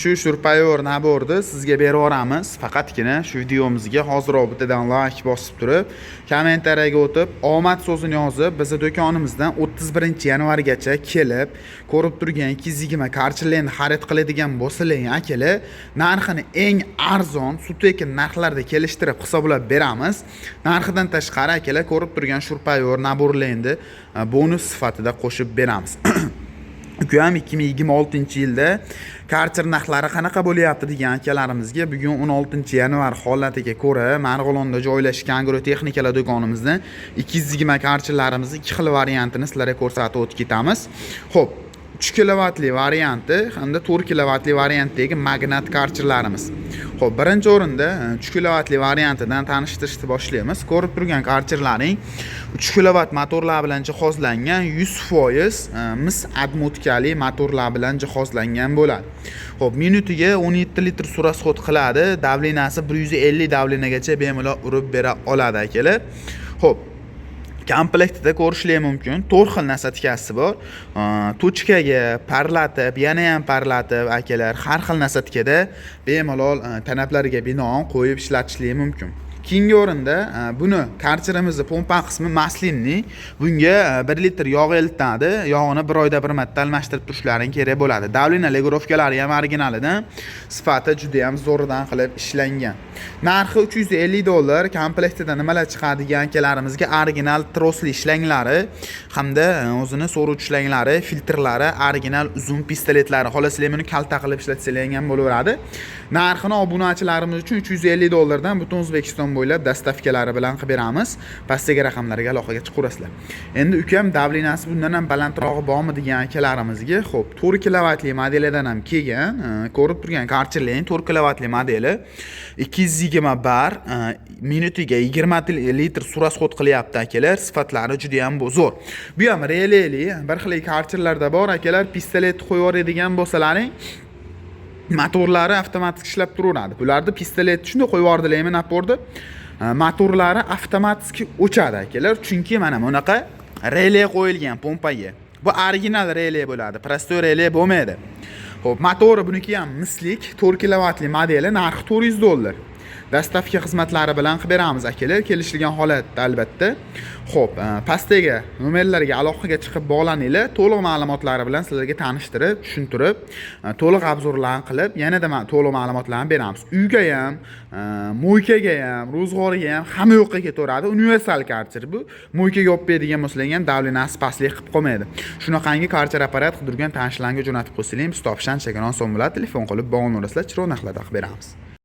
Shu шуруповёрт набор ni sizga berib yuboramiz. Faqatgina shu videomizga hoziroq bittadan layk bosib turib, kommentariyaga o'tib, omad so'zini yozib, bizni do'konimizdan 31-yanvargacha kelib, ko'rib turgan 220 karcherlarni xarid qiladigan bo'lsalar, akalar, narxini eng arzon, sut tekin narxlarda kelishtirib hisoblab beramiz. Narxidan tashqari, akalar, ko'rib turgan шуруповёрт набор larni bonus sifatida qo'shib beramiz. Ukam, 2026-yilda karcher narxlari qanaqa bo'lyapti degan akalarimizga bugun 16-yanvar holatiga ko'ra Marg'ilonda joylashgan agrotexnikalar do'konimizda 220 karcherlarimizni ikki xil variantini sizlarga ko'rsatib o'tib ketamiz. Xo'p, 3 kilovatli varianti hamda 4 kilovatli variantdagi magnat karcherlarimiz. Xo'p, birinchi o'rinda 3 kilovatli variantidan tanishtirishni boshlaymiz. Ko'rib turgan karcherlaring 3 kilovat motorlar bilan jihozlangan, 100% mis обмотка li motorlar bilan jihozlangan bo'ladi. Xo'p, minutiga 17 litr suv расход qiladi, давления si 150 давление gacha bemalol urib bera oladi, akalar. Xo'p, komplektida ko'rishlar mumkin, to'rt xil насадка si bor. Точка ga parlatib, yana ham parlatib, akalar, har xil насадка da bemalol talablarga binoan qo'yib ishlatishlik mumkin. Keyingi o'rinda buni karcherimizni pompa qismi масляный. Bunga 1 litr yog' eltadi. Yog'ini bir oyda bir marta almashtirib turishlaring kerak bo'ladi. Давление регулировка lari ham originalidan, sifati juda ham zo'ridan qilib ishlangan. Narxi 350 dollar. Komplektida nimalar chiqadi degan akalarimizga original trosli shlanglari hamda o'zini so'ruvchi shlanglari, filtrlari, original uzun pistoletlari. Xohlasanglar, buni kalta qilib ishlatsanglar ham bo'laveradi. Narxini obunachilarimiz uchun 350 dollardan butun O'zbekiston bo'ylab доставка lari bilan qilib beramiz. Pastdagi raqamlarga aloqaga chiqaverasizlar. Endi ukam, давления si bundan ham balandrog'i bormi degan akalarimizga, xo'p, 4 kilovatli modelidan ham kelgan. Ko'rib turgan karcherlarning 4 kilovatli modeli 220 bar, minutiga 20 litr suv расход qilyapti, akalar. Sifatlari juda ham zo'r. Bu ham releli. Bir xil karcherlarda bor, akalar, pistolet qo'yib yuboradigan bo'lsalaring, motorlari avtomatik ishlab turaveradi. Bularni pistolet shunday qo'yib yubordilarmi напор da, motorlari avtomatik o'chadi, akalar, chunki mana bunaqa rele qo'yilgan pompaga. Bu original rele bo'ladi, простой rele bo'lmaydi. Xo'p, motori buniki ham mislik, 4 kilovatli modeli, narxi 400 dollar. Доставка xizmatlari bilan qilib beramiz, akalar, kelishilgan holatda albatta. Xo'p, pastdagi nomerlarga aloqaga chiqib bog'laninglar. To'liq ma'lumotlari bilan sizlarga tanishtirib, tushuntirib, to'liq обзор larni qilib, yanada to'liq ma'lumotlarni beramiz. Uyga ham, мойка ga ham, ro'zg'orga ham, hamma yoqqa ketaveradi. Universal karcher bu. Мойка ga olib beradigan bo'lsanglar ham, давления si pastlik qilib qolmaydi. Shunaqangi karcher apparat qidirgan tanishlarga jo'natib qo'ysanglar, biz topish anchagina oson bo'ladi. Telefon qilib bog'lanaverasizlar, chiroyli narxlarda qilib beramiz.